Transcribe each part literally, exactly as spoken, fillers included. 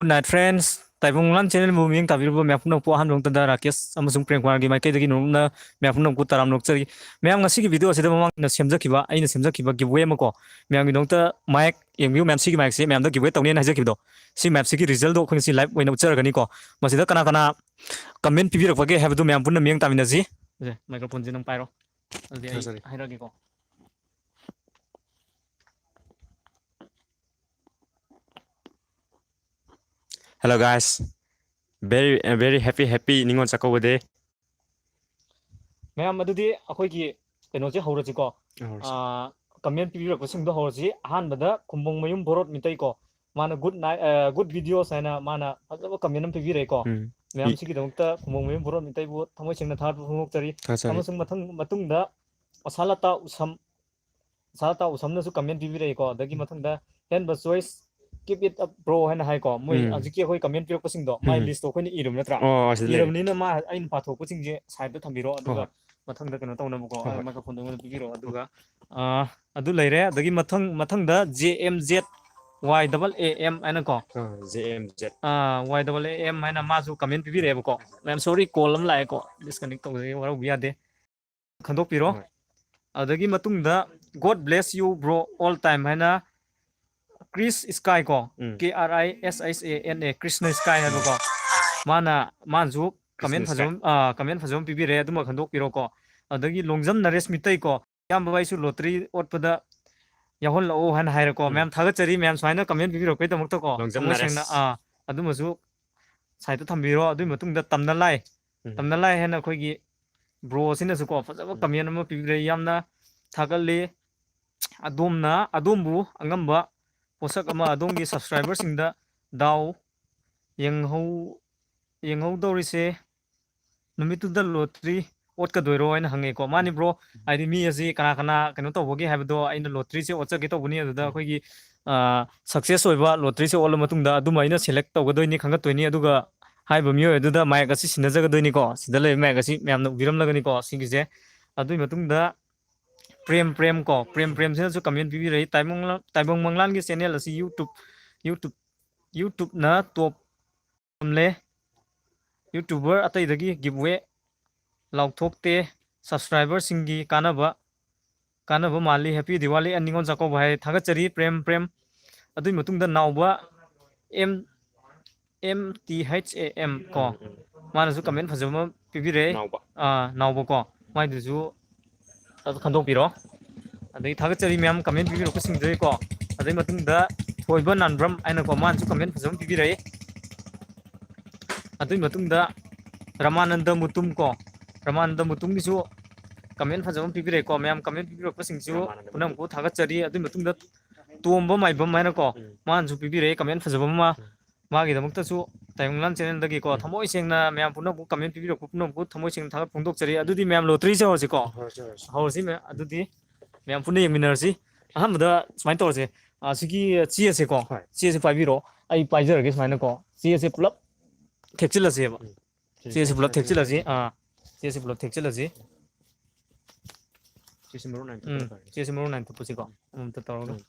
Good night, friends. ꯇꯥꯏꯕꯪ ꯂꯥꯟ ꯆꯦꯅꯦꯜꯕꯨ ꯃꯤꯠꯌꯦꯡ ꯇꯥꯕꯤꯔꯤꯕ ꯃꯌꯥꯝ ꯄꯨꯝꯅꯃꯛꯄꯨ ꯑꯍꯥꯟꯕ ꯃꯛꯇꯗ ꯔꯥꯀꯦꯁ ꯑꯃꯁꯨꯡ ꯄ꯭ꯔꯦꯝ ꯀꯨꯃꯥꯔꯒꯤ ꯃꯥꯏꯀꯩꯗꯒꯤ ꯅꯣꯡꯂꯨꯛꯅ ꯃꯌꯥꯝ ꯄꯨꯝꯅꯃꯛꯄꯨ ꯇꯔꯥꯝꯅ ꯑꯣꯛꯆꯔꯤ꯫ ꯃꯌꯥꯝ, ꯉꯁꯤꯒꯤ ꯚꯤꯗꯤꯑꯣ ꯑꯁꯤꯗ ꯃꯃꯥꯡꯗ ꯁꯦꯝꯖꯈꯤꯕ, ꯑꯩꯅ ꯁꯦꯝꯖꯈꯤꯕ ꯒꯤꯕꯋꯦ ꯑꯃ ꯀꯣ, ꯃꯌꯥꯝꯒꯤꯗꯃꯛꯇ ꯃꯥꯏꯛ ꯌꯦꯡꯕꯤꯌꯨ, ꯃꯌꯥꯝ, ꯁꯤꯒꯤ ꯃꯥꯏꯛꯁꯦ ꯃꯌꯥꯝꯗ ꯒꯤꯕꯋꯦ ꯇꯧꯅꯦꯅ ꯍꯥꯏꯖꯈꯤꯕꯗꯣ, ꯁꯤ ꯃꯥꯏꯛꯁꯤꯒꯤ ꯔꯤꯖꯜꯗꯣ ꯑꯩꯈꯣꯏ ꯉꯁꯤ ꯂꯥꯏꯚ ꯑꯣꯏꯅ ꯎꯠꯆꯔꯒꯅꯤꯀꯣ꯫ ꯃꯁꯤꯗ ꯀꯅꯥ ꯀꯅꯥ ꯀꯃꯦꯟ ꯄꯤꯕꯤꯔꯛꯄꯒꯦ ꯍꯥꯏꯕꯗꯨ ꯃꯌꯥꯝ ꯄꯨꯟꯅ ꯃꯤꯠꯌꯦꯡ ꯇꯥꯃꯤꯟꯅꯁꯤ꯫ ꯁꯦ, ꯃꯥꯏꯀ꯭ꯔꯣꯐꯣꯟꯁꯦ ꯅꯪ ꯄꯥꯏꯔꯣ, ꯑꯗꯨꯗꯤ ꯑꯩ ꯐꯖꯔꯦ꯫ ꯍꯥꯏꯔꯛꯑꯒꯦꯀꯣ꯫ Hello guys, very, very happy, happy Ningol Chakkouba day꯫ ꯃꯌꯥꯝ, ꯑꯗꯨꯗꯤ ꯑꯩꯈꯣꯏꯒꯤ ꯀꯩꯅꯣꯁꯦ ꯍꯧꯔꯁꯤꯀꯣ꯫ ꯍꯧꯔꯁꯤ꯫ ꯑꯥ, ꯀꯃꯦꯟ ꯄꯤꯕꯤꯔꯛꯄꯁꯤꯡꯗꯣ ꯍꯧꯔꯁꯤ꯫ ꯑꯍꯥꯟꯕꯗ ꯈꯨꯝꯕꯣꯡ ꯃꯌꯨꯝ ꯕꯣꯔꯣꯠ ꯃꯤꯇꯩ ꯀꯣ, ꯃꯥꯅ good night, ꯑ, good videos ꯍꯥꯏꯅ ꯃꯥꯅ ꯐꯖꯕ ꯀꯃꯦꯟ ꯑꯃ ꯄꯤꯕꯤꯔꯛꯑꯦꯀꯣ꯫ ꯎꯝ꯫ ꯃꯌꯥꯝ, ꯏ- ꯁꯤꯒꯤꯗꯃꯛꯇ ꯈꯨꯝꯕꯣꯡ ꯃꯌꯨꯝ ꯕꯣꯔꯣꯠ ꯃꯤꯇꯩꯕꯨ ꯊꯃꯣꯏ ꯁꯦꯡꯅ ꯊꯥꯒꯠꯄ ꯐꯣꯡꯗꯣꯛꯆꯔꯤ꯫ ꯊꯥꯒꯠꯆꯔꯤ꯫ ꯑꯃꯁꯨꯡ ꯃꯊꯪ, ꯃꯇꯨꯡꯗ ꯑꯁꯥꯂꯇꯥ ꯎꯁꯝ, ꯑꯁꯥꯂꯇꯥ ꯎꯁꯝꯅꯁꯨ ꯀꯃꯦꯟ ꯄꯤꯕꯤꯔꯛꯏꯀꯣ꯫ ꯑꯗꯒꯤ ꯎꯝ꯫ ꯃꯊꯪꯗ "Help the choice, keep it up bro" ꯍꯥꯏꯅ ꯍꯥꯏꯀꯣ꯫ ꯃꯣꯏ ꯎꯝ꯫ ꯍꯧꯖꯤꯛꯀꯤ ꯑꯩꯈꯣꯏ ꯀꯃꯦꯟ ꯄꯤꯔꯛꯄꯁꯤꯡꯗꯣ, ꯃꯥꯏ ꯎꯝ꯫ ꯂꯤꯁꯇꯣ ꯑꯩꯈꯣꯏꯅ ꯏꯔꯕ ꯅꯠꯇ꯭ꯔꯥ? ꯑꯣ, ꯑꯁꯤꯗ ꯂꯩꯔꯦ꯫ ꯏꯔꯕꯅꯤꯅ ꯃꯥ, ꯑꯩꯅ ꯄꯥꯊꯣꯛꯄꯁꯤꯡꯁꯦ ꯁꯥꯏꯗꯇ ꯊꯝꯕꯤꯔꯣ, ꯍꯣꯏ, ꯑꯗꯨꯒ ꯍꯣꯏ꯫ ꯃꯊꯪꯗ ꯀꯩꯅꯣ ꯇꯧꯅꯕꯀꯣ, ꯍꯣꯏ, ꯍꯣꯏ꯫ ꯃꯥꯏꯀ꯭ꯔꯣꯐꯣꯟꯗꯣ ꯑꯩꯉꯣꯟꯗ ꯄꯤꯕꯤꯔꯛꯑꯣ꯫ ꯑꯗꯨꯒ, ꯑ, ꯑꯗꯨ ꯂꯩꯔꯦ꯫ ꯑꯗꯒꯤ ꯃꯊꯪ, ꯃꯊꯪꯗ J M Z Y double A M ꯍꯥꯏꯅꯀꯣ꯫ ꯑ, J M Z꯫ ꯑ, Y double A M ꯍꯥꯏꯅ ꯃꯥꯁꯨ ꯀꯃꯦꯟ ꯄꯤꯕꯤꯔꯛꯑꯦꯕꯀꯣ꯫ ꯃꯌꯥꯝ, sorry, call ꯑꯃ ꯂꯥꯛꯑꯦꯀꯣ, disconnect ꯇꯧꯖꯒꯦ, ꯋꯥꯔꯧꯕ ꯌꯥꯗꯦ꯫ ꯈꯟꯗꯣꯛꯄꯤꯔꯣ꯫ ꯍꯣꯏ꯫ ꯑꯗꯨꯗꯒꯤ ꯃꯇꯨꯡꯗ "God bless you bro all time" ꯍꯥꯏꯅ ꯀ꯭ꯔꯤꯁ ꯁ꯭ꯀꯥꯏ ꯀꯣ, ꯎꯝ꯫ K R I S H A N A, Krishna sky ꯍꯥꯏꯕꯀꯣ꯫ ꯃꯥꯅ, ꯃꯥꯅꯁꯨ ꯀꯃꯦꯟ ꯀ꯭ꯔꯤꯁꯅ ꯐꯖꯕ, ꯁ꯭ꯀꯥꯏ꯫ ꯑ, ꯀꯃꯦꯟ ꯐꯖꯕ ꯑꯃ ꯄꯤꯕꯤꯔꯦ, ꯑꯗꯨꯃ ꯈꯟꯗꯣꯛꯄꯤꯔꯣꯀꯣ꯫ ꯑꯗꯒꯤ ꯂꯣꯡꯖꯝ ꯅꯔꯦꯁ ꯃꯤꯇꯩ ꯀꯣ, "ꯏꯌꯥꯝꯕ, ꯑꯩꯁꯨ ꯂꯣꯇꯔꯤ ꯑꯣꯠꯄꯗ ꯌꯥꯎꯍꯜꯂꯛꯑꯣ" ꯍꯥꯏꯅ ꯍꯥꯏꯔꯦꯀꯣ꯫ ꯎꯝ꯫ ꯃꯌꯥꯝ ꯊꯥꯒꯠꯆꯔꯤ, ꯃꯌꯥꯝ ꯁꯨꯃꯥꯏꯅ ꯀꯃꯦꯟ ꯄꯤꯕꯤꯔꯛꯄꯒꯤꯗꯃꯛꯇꯀꯣ꯫ ꯂꯣꯡꯖꯝ ꯊꯃꯣꯏ ꯁꯦꯡꯅ, ꯅꯔꯦꯁ꯫ ꯑꯥ, ꯑꯗꯨꯃꯁꯨ ꯁꯥꯏꯗꯇ ꯊꯝꯕꯤꯔꯣ꯫ ꯑꯗꯨꯒꯤ ꯃꯇꯨꯡꯗ ꯇꯝꯅ ꯂꯥꯏ, ꯎꯝ꯫ ꯇꯝꯅ ꯂꯥꯏ ꯍꯥꯏꯅ ꯑꯩꯈꯣꯏꯒꯤ ꯕ꯭ꯔꯣ ꯑꯁꯤꯅꯁꯨꯀꯣ ꯐꯖꯕ ꯎꯝ꯫ ꯀꯃꯦꯟ ꯑꯃ ꯄꯤꯕꯤꯔꯛꯏ, ꯌꯥꯝꯅ ꯊꯥꯒꯠꯂꯤ꯫ "ꯑꯗꯣꯝꯅ, ꯑꯗꯣꯝꯕꯨ ꯑꯉꯝꯕ ꯄꯣꯠꯁꯛ ꯑꯃ ꯑꯗꯣꯝꯒꯤ ꯁꯕꯁꯀ꯭ꯔꯥꯏꯕꯔꯁꯤꯡꯗ ꯗꯥꯎ ꯌꯦꯡꯍꯧ-, ꯌꯦꯡꯍꯧꯗꯧꯔꯤꯁꯦ, ꯅꯨꯃꯤꯠꯇꯨꯗ ꯂꯣꯇ꯭ꯔꯤ ꯑꯣꯠꯀꯗꯣꯏꯔꯣ?" ꯍꯥꯏꯅ ꯍꯪꯉꯦꯀꯣ꯫ ꯃꯥꯅꯤ ꯎꯝ꯫ ꯕ꯭ꯔꯣ, ꯍꯥꯏꯗꯤ ꯃꯤ ꯑꯁꯤ ꯀꯅꯥ ꯀꯅꯥ ꯀꯩꯅꯣ ꯇꯧꯕꯒꯦ ꯍꯥꯏꯕꯗꯣ ꯑꯩꯅ ꯂꯣꯇ꯭ꯔꯤꯁꯦ ꯑꯣꯠꯆꯒꯦ ꯇꯧꯕꯅꯤ꯫ ꯑꯗꯨꯗ ꯎꯝ꯫ ꯑꯩꯈꯣꯏꯒꯤ, ꯑ, success ꯑꯣꯏꯕ ꯂꯣꯇ꯭ꯔꯤꯁꯦ ꯑꯣꯠꯂ ꯃꯇꯨꯡꯗ ꯑꯗꯨꯝ ꯑꯩꯅ select ꯇꯧꯒꯗꯣꯏꯅꯤ, ꯈꯪꯒꯠꯇꯣꯏꯅꯤ꯫ ꯑꯗꯨꯒ ꯍꯥꯏꯔꯤꯕ ꯃꯤꯑꯣꯏ ꯑꯗꯨꯗ ꯃꯥꯏꯛ ꯑꯁꯤ ꯁꯤꯟꯅꯖꯒꯗꯣꯏꯅꯤꯀꯣ꯫ ꯁꯤꯗ ꯂꯩꯕ ꯃꯥꯏꯛ ꯑꯁꯤ ꯃꯌꯥꯝꯅ ꯎꯕꯤꯔꯝꯂꯒꯅꯤꯀꯣ ꯁꯤꯒꯤꯁꯦ꯫ ꯑꯗꯨꯒꯤ ꯃꯇꯨꯡꯗ ꯄ꯭ꯔꯦꯝ ꯄ꯭ꯔꯦꯝ ꯀꯣ, ꯄ꯭ꯔꯦꯝ ꯄ꯭ꯔꯦꯝꯁꯤꯅꯁꯨ ꯀꯃꯦꯟ ꯄꯤꯕꯤꯔꯛꯏ, "ꯇꯥꯏꯕꯪ, ꯇꯥꯏꯕꯪ ꯃꯪꯂꯥꯟꯒꯤ ꯆꯦꯅꯦꯜ ꯑꯁꯤ YouTube, YouTube, YouTubeꯅ top ꯊꯝꯂꯦ꯫ YouTuber ꯑꯇꯩꯗꯒꯤ giveaway ꯂꯥꯎꯊꯣꯛꯇꯦ꯫ Subscriberꯁꯤꯡꯒꯤ ꯀꯥꯟꯅꯕ, ꯀꯥꯟꯅꯕ ꯃꯥꯜꯂꯤ꯫ Happy Diwali and Ningol Chakkouba ꯍꯥꯏ꯫ ꯊꯥꯒꯠꯆꯔꯤ, ꯄ꯭ꯔꯦꯝ, ꯄ꯭ꯔꯦꯝ꯫ ꯑꯗꯨꯒꯤ ꯃꯇꯨꯡꯗ ꯅꯥꯎꯕ M, M T H A M ꯀꯣ, ꯎꯝ, ꯎꯝ꯫ ꯃꯥꯅꯁꯨ comment ꯐꯖꯕ ꯑꯃ ꯄꯤꯕꯤꯔꯛꯑꯦ꯫ ꯅꯥꯎꯕ꯫ ꯑꯥ, ꯅꯥꯎꯕ ꯀꯣ꯫ ꯃꯥꯏꯗꯨꯁꯨ ꯑꯗꯨ ꯈꯟꯗꯣꯛꯄꯤꯔꯣ꯫ ꯑꯗꯒꯤ ꯊꯥꯒꯠꯆꯔꯤ ꯃꯌꯥꯝ comment ꯄꯤꯕꯤꯔꯛꯄꯁꯤꯡꯗꯨꯗꯒꯤꯀꯣ꯫ ꯑꯗꯩ ꯃꯇꯨꯡꯗ ꯊꯣꯏꯕ ꯅꯥꯟꯕ꯭ꯔꯝ ꯍꯥꯏꯅꯀꯣ, ꯃꯥꯅꯁꯨ comment ꯐꯖꯕ ꯑꯃ ꯄꯤꯕꯤꯔꯛꯏ꯫ ꯑꯗꯨꯒꯤ ꯃꯇꯨꯡꯗ ꯔꯃꯥꯅꯟꯗ ꯃꯨꯇꯨꯝ ꯀꯣ, ꯔꯃꯥꯅꯟꯗ ꯃꯨꯇꯨꯝꯒꯤꯁꯨ comment ꯐꯖꯕ ꯑꯃ ꯄꯤꯕꯤꯔꯛꯏꯀꯣ꯫ ꯃꯌꯥꯝ comment ꯄꯤꯕꯤꯔꯛꯄꯁꯤꯡꯁꯨ ꯔꯃꯥꯅꯟꯗ ꯄꯨꯝꯅꯃꯛꯄꯨ ꯊꯥꯒꯠꯆꯔꯤ꯫ ꯑꯗꯨꯒꯤ ꯃꯇꯨꯡꯗ ꯇꯣꯝꯕ ꯃꯥꯏꯕꯝ ꯍꯥꯏꯅꯀꯣ, ꯎꯝ꯫ ꯃꯥꯅꯁꯨ ꯄꯤꯕꯤꯔꯛꯏ comment ꯐꯖꯕ ꯑꯃ꯫ ꯎꯝ꯫ ꯃꯥꯒꯤꯗꯃꯛꯇꯁꯨ ꯇꯥꯏꯕꯪꯂꯥꯟ channelꯗꯒꯤꯀꯣ, ꯎꯝ꯫ ꯊꯃꯣꯏ ꯁꯦꯡꯅ ꯃꯌꯥꯝ ꯄꯨꯝꯅꯃꯛꯄꯨ comment ꯄꯤꯕꯤꯔꯛꯄ ꯄꯨꯝꯅꯃꯛꯄꯨ ꯊꯃꯣꯏ ꯁꯦꯡꯅ ꯊꯥꯒꯠ ꯐꯣꯡꯗꯣꯛꯆꯔꯤ꯫ ꯑꯗꯨꯗꯤ ꯃꯌꯥꯝ lotteryꯁꯦ ꯍꯧꯔꯁꯤꯀꯣ꯫ ꯍꯧꯔꯁꯤ, ꯍꯧꯔꯁꯤ꯫ ꯍꯧꯔꯁꯤ ꯃꯌꯥꯝ꯫ ꯑꯗꯨꯗꯤ ꯃꯌꯥꯝ ꯄꯨꯟꯅ ꯌꯦꯡꯃꯤꯟꯅꯔꯁꯤ꯫ ꯑꯍꯥꯟꯕꯗ ꯁꯨꯃꯥꯏꯅ ꯇꯧꯔꯁꯦ꯫ ꯑ, ꯁꯤꯒꯤ ꯆꯦꯁꯦꯀꯣ꯫ ꯍꯣꯏ꯫ ꯆꯦꯁꯦ ꯄꯥꯏꯕꯤꯔꯣ꯫ ꯑꯩ ꯄꯥꯏꯖꯔꯒꯦ ꯁꯨꯃꯥꯏꯅꯀꯣ꯫ ꯆꯦꯁꯦ ꯄꯨꯂꯞ ꯊꯦꯛꯆꯤꯜꯂꯁꯦꯕ꯫ ꯎꯝ꯫ ꯆꯦꯁꯦ ꯄꯨꯂꯞ ꯊꯦꯛꯆꯤꯜꯂꯁꯤ꯫ ꯑꯥ, ꯆꯦꯁꯦ ꯄꯨꯂꯞ ꯊꯦꯛꯆꯤꯜꯂꯁꯤ꯫ ꯆꯦꯁꯦ ꯃꯔꯨ ꯅꯥꯏꯅ ꯎꯝ, ꯊꯦꯛꯄꯅ ꯐꯔꯦ꯫ ꯆꯦꯁꯦ ꯃꯔꯨ ꯅꯥꯏꯅ ꯊꯦꯛꯄꯁꯤꯀꯣ꯫ ꯎꯝ꯫ ꯑꯃꯃꯝꯇ ꯇꯧꯔꯒ꯫ ꯎꯝ꯫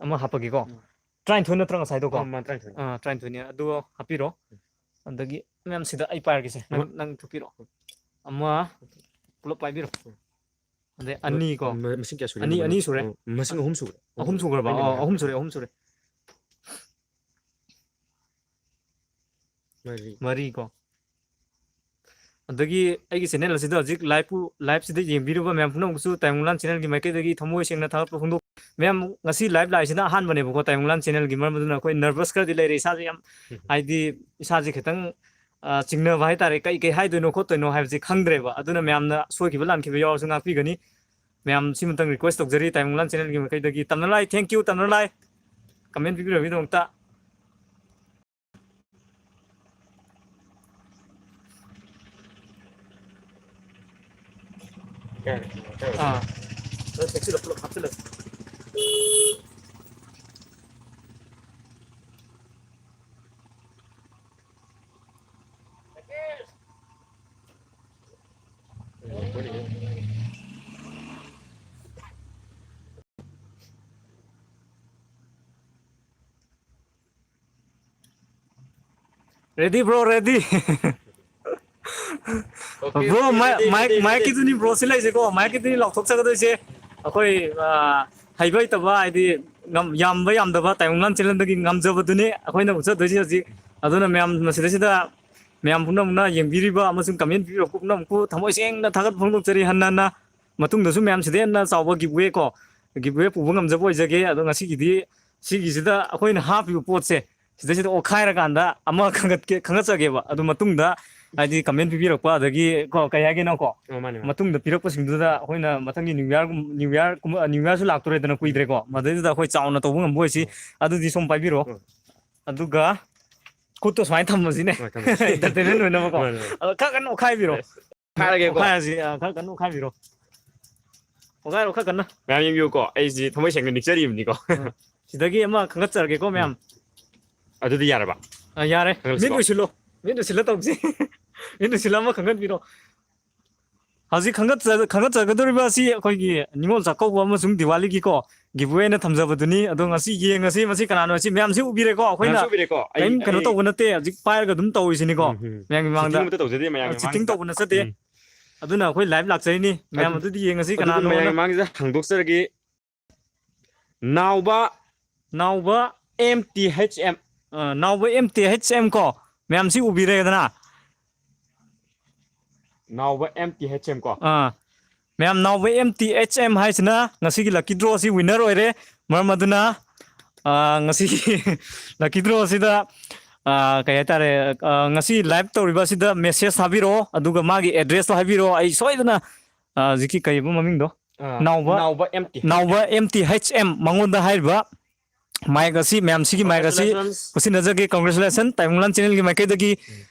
ꯑꯃ ꯍꯥꯞꯄꯒꯦꯀꯣ꯫ ꯎꯝ꯫ ꯇꯔꯥꯅꯤꯊꯣꯏ ꯅꯠꯇ꯭ꯔꯣ ꯉꯁꯥꯏꯗꯣꯀꯣ? ꯑꯥ, ꯃꯥ ꯇꯔꯥꯅꯤꯊꯣꯏꯅꯤ꯫ ꯑꯥ, ꯇꯔꯥꯅꯤꯊꯣꯏꯅꯤ꯫ ꯑꯗꯨ ꯍꯥꯞꯄꯤꯔꯣ꯫ ꯎꯝ꯫ ꯑꯗꯒꯤ ꯃꯌꯥꯝꯁꯤꯗ ꯑꯩ ꯄꯥꯏꯔꯒꯦꯁꯦ꯫ ꯅꯪ, ꯑꯃ꯫ ꯅꯪ ꯊꯨꯞꯄꯤꯔꯣ꯫ ꯎꯝ꯫ ꯑꯃ ꯄꯨꯂꯞ ꯄꯥꯏꯕꯤꯔꯣ꯫ ꯎꯝ꯫ ꯑꯗꯩ ꯃ-, ꯑꯅꯤ ꯀꯣ꯫ ꯃ-, ꯃꯁꯤꯡ ꯀꯌꯥ ꯁꯨꯔꯦ? ꯑꯅꯤ, ꯑꯅꯤ ꯁꯨꯔꯦ꯫ ꯑꯣ, ꯃꯁꯤꯡ ꯑꯍꯨꯝ ꯁꯨꯔꯦ꯫ ꯑꯍꯨꯝ ꯁꯨꯈ꯭ꯔꯕ? ꯑꯩꯅ ꯑꯣ, ꯃꯌꯥꯝ ꯑꯍꯨꯝ ꯁꯨꯔꯦ, ꯑꯍꯨꯝ ꯁꯨꯔꯦ꯫ ꯃꯔꯤ꯫ ꯃꯔꯤ ꯀꯣ꯫ ꯑꯗꯒꯤ ꯑꯩꯒꯤ channel ꯑꯁꯤꯗ ꯍꯧꯖꯤꯛ live ꯄꯨ-, live ꯁꯤꯗ ꯌꯦꯡꯕꯤꯔꯤꯕ ꯃꯌꯥꯝ ꯄꯨꯝꯅꯃꯛꯁꯨ ꯇꯥꯏꯕꯪꯂꯥꯟ channelꯒꯤ ꯃꯥꯏꯀꯩꯗꯒꯤ ꯊꯃꯣꯏ ꯁꯦꯡꯅ ꯊꯥꯒꯠꯄ ꯐꯣꯡꯗꯣꯛ-, ꯃꯌꯥꯝ ꯉꯁꯤ live ꯂꯥꯛꯏꯁꯤꯅ ꯑꯍꯥꯟꯕꯅꯦꯕꯀꯣ ꯇꯥꯏꯕꯪꯂꯥꯟ channelꯒꯤ, ꯃꯔꯝ ꯑꯗꯨꯅ ꯑꯩꯈꯣꯏ nervous ꯈꯔꯗꯤ ꯂꯩꯔꯦ꯫ ꯏꯁꯥꯁꯦ ꯌꯥꯝ, ꯍꯥꯏꯗꯤ ꯏꯁꯥꯁꯦ ꯈꯤꯇꯪ, ꯑ, ꯆꯤꯡꯅꯕ ꯍꯥꯏꯇꯥꯔꯦ꯫ ꯀꯩ ꯀꯩ ꯍꯥꯏꯗꯣꯏꯅꯣ ꯈꯣꯠꯇꯣꯏꯅꯣ ꯍꯥꯏꯕꯁꯦ ꯈꯪꯗ꯭ꯔꯦꯕ꯫ ꯑꯗꯨꯅ ꯃꯌꯥꯝꯅ ꯁꯣꯏꯈꯤꯕ ꯂꯥꯟꯈꯤꯕ ꯌꯥꯎꯔꯁꯨ ꯉꯥꯛꯄꯤꯒꯅꯤ꯫ ꯃꯌꯥꯝ ꯁꯤꯃꯇꯪ request ꯇꯧꯖꯔꯤ ꯇꯥꯏꯕꯪꯂꯥꯟ channelꯒꯤ ꯃꯥꯏꯀꯩꯗꯒꯤ꯫ ꯇꯝꯅꯂꯥꯏ, thank you ꯇꯝꯅꯂꯥꯏ, comment ꯄꯤꯕꯤꯔꯛꯄꯒꯤꯗꯃꯛꯇ꯫ ꯑꯥ꯫ Ready, bro, ready. Bro, mic mic ꯃꯥꯏꯛꯀꯤꯗꯨꯅꯤ ꯕ꯭ꯔꯣ ꯁꯤ ꯂꯩꯁꯦꯀꯣ, ꯃꯥꯏꯛꯀꯤꯗꯨꯅꯤ ꯂꯥꯎꯊꯣꯛꯆꯒꯗꯣꯏꯁꯦ꯫ ꯑꯩꯈꯣꯏ, ꯑ, ꯍꯩꯕ ꯍꯩꯇꯕ ꯍꯥꯏꯗꯤ ꯉꯝ- ꯌꯥꯝꯕ ꯌꯥꯝꯗꯕ ꯇꯥꯏꯕꯪ ꯂꯥꯟ ꯆꯦꯅꯦꯜꯗꯒꯤ ꯉꯝꯖꯕꯗꯨꯅꯤ ꯑꯩꯈꯣꯏꯅ ꯎꯠꯆꯗꯣꯏꯁꯦ ꯍꯧꯖꯤꯛ꯫ ꯑꯗꯨꯅ ꯃꯌꯥꯝ ꯃꯁꯤꯗꯩꯁꯤꯗ ꯃꯌꯥꯝ ꯄꯨꯝꯅꯃꯛꯅ ꯌꯦꯡꯕꯤꯔꯤꯕ ꯑꯃꯁꯨꯡ ꯀꯃꯦꯟ ꯄꯤꯕꯤꯔꯛꯄ ꯄꯨꯝꯅꯃꯛꯄꯨ ꯊꯃꯣꯏ ꯁꯦꯡꯅ ꯊꯥꯒꯠꯄ ꯐꯣꯡꯗꯣꯛꯆꯔꯤ꯫ ꯍꯟꯅ ꯍꯟꯅ ꯃꯇꯨꯡꯗꯁꯨ ꯃꯌꯥꯝ ꯁꯤꯗꯩ ꯍꯦꯟꯅ ꯆꯥꯎꯕ ꯒꯤꯐꯋꯦ ꯀꯣ, ꯒꯤꯐꯋꯦ ꯄꯨꯕ ꯉꯝꯖꯕ ꯑꯣꯏꯖꯒꯦ꯫ ꯑꯗꯣ ꯉꯁꯤꯒꯤꯗꯤ ꯁꯤꯒꯤꯁꯤꯗ ꯑꯩꯈꯣꯏꯅ ꯍꯥꯞꯄꯤꯕ ꯄꯣꯠꯁꯦ ꯁꯤꯗꯩꯁꯤꯗ ꯑꯣꯠꯈꯥꯏꯔꯀꯥꯟꯗ ꯑꯃ ꯈꯪꯒꯠꯀꯦ, ꯈꯪꯒꯠꯆꯒꯦꯕ꯫ ꯑꯗꯨ ꯃꯇꯨꯡꯗ ꯍꯥꯏꯗꯤ ꯀꯃꯦꯟ ꯄꯤꯕꯤꯔꯛꯄ ꯑꯗꯒꯤ ꯀꯣ, ꯀꯩ ꯍꯥꯏꯒꯦꯅꯣ ꯀꯣ, ꯑꯣ, ꯃꯥꯅꯦ, ꯃꯥꯅꯦ꯫ ꯃꯇꯨꯡꯗ ꯄꯤꯔꯛꯄꯁꯤꯡꯗꯨꯗ ꯑꯩꯈꯣꯏꯅ ꯃꯊꯪꯒꯤ ꯅ꯭ꯌꯨ ꯌꯥꯔꯒꯨꯝ-, ꯅ꯭ꯌꯨ ꯌꯥꯔꯒꯨꯝꯕ, ꯅ꯭ꯌꯨ ꯌꯥꯔꯁꯨ ꯂꯥꯛꯇꯣꯔꯦꯗꯅ ꯎꯝ꯫ ꯀꯨꯏꯗ꯭ꯔꯦꯀꯣ, ꯃꯗꯩꯗꯨꯗ ꯑꯩꯈꯣꯏ ꯆꯥꯎꯅ ꯇꯧꯕ ꯉꯝꯕ ꯑꯣꯏꯁꯤ꯫ ꯎꯝ꯫ ꯑꯗꯨꯗꯤ ꯁꯣꯝ ꯄꯥꯏꯕꯤꯔꯣ꯫ ꯎꯝ꯫ ꯑꯗꯨꯒ ꯈꯨꯠꯇꯣ ꯁꯨꯃꯥꯏꯅ ꯊꯝꯃꯁꯤꯅꯦ꯫ ꯍꯣꯏ, ꯊꯝꯃꯁꯤ꯫ Entertainment ꯑꯣꯏꯅꯕꯀꯣ꯫ ꯃꯥꯅꯦ, ꯃꯥꯅꯦ꯫ ꯑꯗꯣ ꯈꯔ ꯀꯟꯅ ꯑꯣꯠꯈꯥꯏꯕꯤꯔꯣ꯫ ꯑꯁ, ꯑꯣꯠꯈꯥꯏꯔꯒꯦꯀꯣ꯫ ꯑꯣꯠꯈꯥꯏꯔꯁꯤ, ꯑ, ꯈꯔ ꯀꯟꯅ ꯑꯣꯠꯈꯥꯏꯕꯤꯔꯣ꯫ ꯑꯣꯠꯈꯥꯏꯔꯣ ꯈꯔ ꯀꯟꯅ꯫ ꯃꯌꯥꯝ ꯌꯦꯡꯕꯤꯌꯨꯀꯣ, ꯑꯩꯁꯤ ꯊꯃꯣꯏ ꯁꯦꯡꯅ ꯅꯤꯛꯆꯔꯤꯕꯅꯤꯀꯣ꯫ ꯑ, ꯁꯤꯗꯒꯤ ꯑꯃ ꯈꯪꯒꯠꯆꯔꯒꯦꯀꯣ, ꯎꯝ꯫ ꯃꯌꯥꯝ꯫ ꯑꯗꯨꯗꯤ ꯌꯥꯔꯕ? ꯑ, ꯌꯥꯔꯦ꯫ ꯈꯪꯍꯜꯂꯁꯤꯀꯣ꯫ ꯃꯤꯠ ꯎꯏꯁꯤꯜꯂꯣ꯫ ꯃꯤꯠ ꯎꯏꯁꯤꯜꯂ ꯇꯧꯁꯤ꯫ ꯃꯤꯠ ꯎꯏꯁꯤꯜꯂ ꯑꯃ ꯈꯪꯍꯟꯕꯤꯔꯣ꯫ ꯍꯧꯖꯤꯛ ꯈꯪꯒꯠꯆ-, ꯈꯪꯒꯠꯆꯒꯗꯧꯔꯤꯕ ꯑꯁꯤ ꯑꯩꯈꯣꯏꯒꯤ ꯅꯤꯉꯣꯜ ꯆꯥꯛꯀꯧꯕ ꯑꯃꯁꯨꯡ ꯗꯤꯋꯥꯂꯤꯒꯤꯀꯣ, ꯒꯤꯐꯋꯦ ꯑꯣꯏꯅ ꯊꯝꯖꯕꯗꯨꯅꯤ꯫ ꯑꯗꯣ ꯉꯁꯤ ꯌꯦꯡꯉꯁꯤ ꯃꯁꯤ ꯀꯅꯥꯅꯣ, ꯁꯤ ꯃꯌꯥꯝꯁꯤ ꯎꯕꯤꯔꯦꯀꯣ꯫ ꯑꯩꯈꯣꯏꯅ ꯃꯌꯥꯝꯁꯤ ꯎꯕꯤꯔꯦꯀꯣ? ꯑꯩ, ꯀꯔꯤꯝ ꯀꯩꯅꯣ ꯑꯩ ꯇꯧꯕ ꯅꯠꯇꯦ, ꯍꯧꯖꯤꯛ ꯄꯥꯏꯔꯒ ꯑꯗꯨꯝ ꯇꯧꯔꯤꯁꯤꯅꯤꯀꯣ꯫ ꯎꯝ, ꯎꯝ꯫ ꯃꯌꯥꯝꯒꯤ ꯃꯃꯥꯡꯗ꯫ Cheating ꯑꯃꯇ ꯇꯧꯖꯗꯦ ꯃꯌꯥꯝꯒꯤ ꯑ, cheating ꯃꯃꯥꯡꯗ꯫ ꯇꯧꯕ ꯅꯠꯆꯗꯦ꯫ ꯎꯝ꯫ ꯑꯗꯨꯅ ꯑꯩꯈꯣꯏ live ꯂꯥꯛꯆꯔꯤꯅꯤ꯫ ꯃꯌꯥꯝ ꯑꯗꯨ-, ꯑꯗꯨꯗꯤ ꯌꯦꯡꯉꯁꯤ ꯑꯗꯨꯗꯤ ꯀꯅꯥꯅꯣꯅ꯫ ꯃꯌꯥꯝꯒꯤ ꯃꯃꯥꯡꯁꯤꯗ ꯍꯥꯡꯗꯣꯛꯆꯔꯒꯦ꯫ ꯅꯥꯎꯕ ꯅꯥꯎꯕ ꯑꯦꯝ ꯇꯤ ꯑꯩꯆ ꯑꯦꯝ꯫ ꯑ, ꯅꯥꯎꯕ ꯑꯦꯝ ꯇꯤ ꯑꯩꯆ ꯑꯦꯝ ꯀꯣ꯫ ꯃꯌꯥꯝꯁꯤ ꯎꯕꯤꯔꯦꯗꯅ꯫ ꯅꯥꯎꯕ ꯑꯦꯝ ꯇꯤ ꯑꯩꯆ ꯑꯦꯝ ꯀꯣ꯫ ꯑꯥ꯫ ꯃꯌꯥꯝ ꯅꯥꯎꯕ ꯑꯦꯝ ꯇꯤ ꯑꯩꯆ ꯑꯦꯝ ꯍꯥꯏꯁꯤꯅ ꯉꯁꯤꯒꯤ lucky draw ꯑꯁꯤ winner ꯑꯣꯏꯔꯦ꯫ ꯃꯔꯝ ꯑꯗꯨꯅ, ꯑ, ꯉꯁꯤꯒꯤ lucky draw ꯑꯁꯤꯗ, ꯑ, ꯀꯩ ꯍꯥꯏꯇꯥꯔꯦ, ꯑ, ꯉꯁꯤ live ꯇꯧꯔꯤꯕ ꯑꯁꯤꯗ message ꯊꯥꯕꯤꯔꯛꯑꯣ, ꯑꯗꯨꯒ ꯃꯥꯒꯤ address ꯇꯣ ꯍꯥꯏꯕꯤꯔꯛꯑꯣ꯫ ꯑꯩ ꯁꯣꯏꯗꯅ, ꯑ, ꯍꯧꯖꯤꯛꯀꯤ ꯀꯩꯕ ꯃꯃꯤꯡꯗꯣ? ꯑ, ꯅꯥꯎꯕ, ꯅꯥꯎꯕ ꯑꯦꯝ ꯇꯤ ꯑꯩꯆ ꯑꯦꯝ꯫ ꯅꯥꯎꯕ ꯑꯦꯝ ꯇꯤ ꯑꯩꯆ ꯑꯦꯝ, ꯃꯉꯣꯟꯗ ꯍꯥꯏꯔꯤꯕ mic ꯑꯁꯤ, ꯃꯌꯥꯝꯁꯤꯒꯤ mic ꯑꯁꯤ Congratulations꯫ ꯈꯨꯠꯁꯤꯟꯅꯖꯒꯦ꯫ Congratulations, ꯇꯥꯏꯕꯪꯂꯥꯟ channel ꯒꯤ ꯃꯥꯏꯀꯩꯗꯒꯤ꯫ ꯎꯝ꯫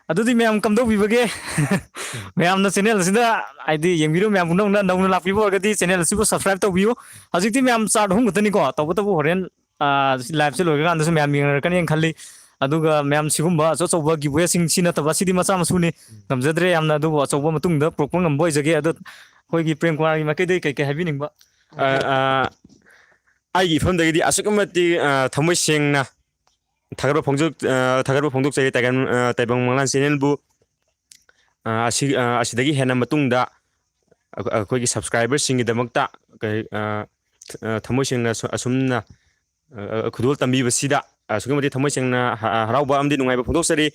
ꯑꯗꯨꯗꯤ ꯃꯌꯥꯝ ꯀꯝꯗꯧꯕꯤꯕꯒꯦ? ꯎꯝ꯫ ꯃꯌꯥꯝꯅ channel ꯑꯁꯤꯗ ꯍꯥꯏꯗꯤ ꯌꯦꯡꯕꯤꯔꯤꯕ ꯃꯌꯥꯝ ꯄꯨꯝꯅꯃꯛꯅ ꯅꯧꯅ ꯂꯥꯛꯄꯤꯕ ꯑꯣꯏꯔꯒꯗꯤ channel ꯑꯁꯤꯕꯨ subscribe ꯇꯧꯕꯤꯌꯨ꯫ ꯍꯧꯖꯤꯛꯇꯤ ꯃꯌꯥꯝ ꯆꯥꯔꯠ ꯑꯍꯨꯝ ꯈꯛꯇꯅꯤꯀꯣ, ꯇꯧꯕꯇꯕꯨ ꯍꯣꯔꯦꯟ, ꯑ, ꯁꯤ live ꯁꯦ ꯂꯣꯏꯈ꯭ꯔꯀꯥꯟꯗꯁꯨ ꯃꯌꯥꯝ ꯌꯦꯡꯅꯔꯛꯀꯅꯤꯅ ꯈꯜꯂꯤ꯫ ꯑꯗꯨꯒ ꯃꯌꯥꯝ ꯁꯤꯒꯨꯝꯕ ꯑꯆꯧ ꯑꯆꯧꯕ giveaway ꯁꯤꯡ ꯁꯤ ꯅꯠꯇꯕ, ꯁꯤꯗꯤ ꯃꯆꯥ ꯃꯁꯨꯅꯤ, ꯎꯝ꯫ ꯉꯝꯖꯗ꯭ꯔꯦ ꯌꯥꯝꯅ, ꯑꯗꯨꯕꯨ ꯑꯆꯧꯕ ꯃꯇꯨꯡꯗ ꯄꯨꯔꯛꯄ ꯉꯝꯕ ꯑꯣꯏꯖꯒꯦ꯫ ꯑꯗꯣ ꯑꯩꯈꯣꯏꯒꯤ ꯄ꯭ꯔꯦꯝ ꯀꯨꯃꯥꯔꯒꯤ ꯃꯥꯏꯀꯩꯗꯒꯤ ꯀꯩ ꯀꯩ ꯍꯥꯏꯕꯤꯅꯤꯡꯕ? ꯑ, ꯑ, ꯑꯩꯒꯤ ꯏꯐꯝꯗꯒꯤꯗꯤ ꯑꯁꯨꯛꯀꯤ ꯃꯇꯤꯛ, ꯑ, ꯊꯃꯣꯏ ꯁꯦꯡꯅ ꯊꯥꯒꯠꯄ ꯐꯣꯡꯗꯣꯛ ꯑ, ꯊꯥꯒꯠꯄ ꯐꯣꯡꯗꯣꯛꯆꯔꯤ ꯇꯥꯏꯕꯪ ꯑ, ꯇꯥꯏꯕꯪ ꯃꯪꯂꯥꯟ ꯆꯦꯅꯦꯜꯕꯨ꯫ ꯑ, ꯑꯁꯤ ꯑ, ꯑꯁꯤꯗꯒꯤ ꯍꯦꯟꯅ ꯃꯇꯨꯡꯗ ꯑꯩꯈꯣꯏꯒꯤ ꯁꯕꯁꯀ꯭ꯔꯥꯏꯕꯔꯁꯤꯡꯒꯤꯗꯃꯛꯇ ꯀꯩ, ꯑ, ꯑ, ꯊꯃꯣꯏ ꯁꯦꯡꯅ ꯑꯁꯨ- ꯑꯁꯨꯝꯅ ꯑ, ꯈꯨꯗꯣꯜ ꯇꯝꯕꯤꯕꯁꯤꯗ ꯑꯁꯨꯛꯀꯤ ꯃꯇꯤꯛ ꯊꯃꯣꯏ ꯁꯦꯡꯅ ꯍ- ꯍꯔꯥꯎꯕ ꯑꯃꯗꯤ ꯅꯨꯡꯉꯥꯏꯕ ꯐꯣꯡꯗꯣꯛꯆꯔꯤ꯫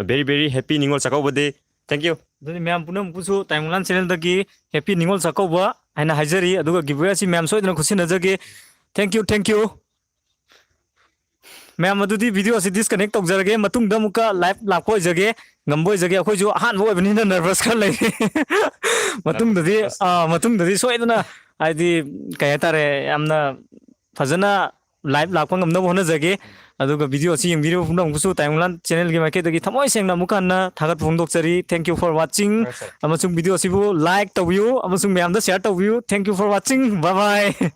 Very very happy Ningol Chakkouba day. Thank you. ꯑꯗꯨꯗꯤ ꯃꯌꯥꯝ ꯄꯨꯝꯅꯃꯛꯄꯨꯁꯨ ꯇꯥꯏꯃꯨꯂꯥꯟ ꯆꯦꯅꯦꯜꯗꯒꯤ ꯍꯦꯄꯤ ꯅꯤꯉꯣꯜ ꯆꯥꯛꯀꯧꯕ ꯍꯥꯏꯅ ꯍꯥꯏꯖꯔꯤ꯫ ꯑꯗꯨꯒ ꯒꯤꯕꯋꯦ ꯑꯁꯤ ꯃꯌꯥꯝ ꯁꯣꯏꯗꯅ ꯈꯨꯠꯁꯤꯟꯅꯖꯒꯦ꯫ Thank you, thank you. ꯃꯌꯥꯝ ꯑꯗꯨꯗꯤ ꯚꯤꯗꯤꯑꯣ ꯑꯁꯤ ꯗꯤꯁꯀꯅꯦꯛ ꯇꯧꯖꯔꯒꯦ, ꯃꯇꯨꯡꯗ ꯑꯃꯨꯛꯀ ꯂꯥꯏꯚ ꯂꯥꯛꯄ ꯑꯣꯏꯖꯒꯦ꯫ ꯉꯝꯕ ꯑꯣꯏꯖꯒꯦ꯫ ꯑꯩꯈꯣꯏꯁꯨ ꯑꯍꯥꯟꯕ ꯑꯣꯏꯕꯅꯤꯅ ꯅꯔꯚꯁ ꯈꯔ ꯂꯩꯔꯦ꯫ ꯃꯇꯨꯡꯗꯗꯤ ꯑꯥ, ꯃꯇꯨꯡꯗꯗꯤ ꯁꯣꯏꯗꯅ ꯍꯥꯏꯗꯤ ꯀꯩ ꯍꯥꯏꯇꯥꯔꯦ, ꯌꯥꯝꯅ ꯐꯖꯅ ꯂꯥꯏꯚ ꯂꯥꯛꯄ ꯉꯝꯅꯕ ꯍꯣꯠꯅꯖꯒꯦ꯫ ꯑꯗꯨꯒ ꯚꯤꯗꯤꯑꯣ ꯑꯁꯤ ꯌꯦꯡꯕꯤꯔꯤꯕ ꯄꯨꯝꯅꯃꯛꯄꯨꯁꯨ ꯇꯥꯏꯃꯨꯂꯥꯟ ꯆꯦꯅꯦꯜꯒꯤ ꯃꯥꯏꯀꯩꯗꯒꯤ ꯊꯃꯣꯏ ꯁꯦꯡꯅ ꯑꯃꯨꯛ ꯍꯟꯅ ꯊꯥꯒꯠꯄ ꯐꯣꯡꯗꯣꯛꯆꯔꯤ꯫ Thank you for watching꯫ ꯑꯃꯁꯨꯡ ꯚꯤꯗꯤꯑꯣ ꯑꯁꯤꯕꯨ ꯂꯥꯏꯛ ꯇꯧꯕꯤꯌꯨ ꯑꯃꯁꯨꯡ ꯃꯌꯥꯝꯗ ꯁꯤꯌꯔ ꯇꯧꯕꯤꯌꯨ꯫ Thank you for watching꯫ Bye bye꯫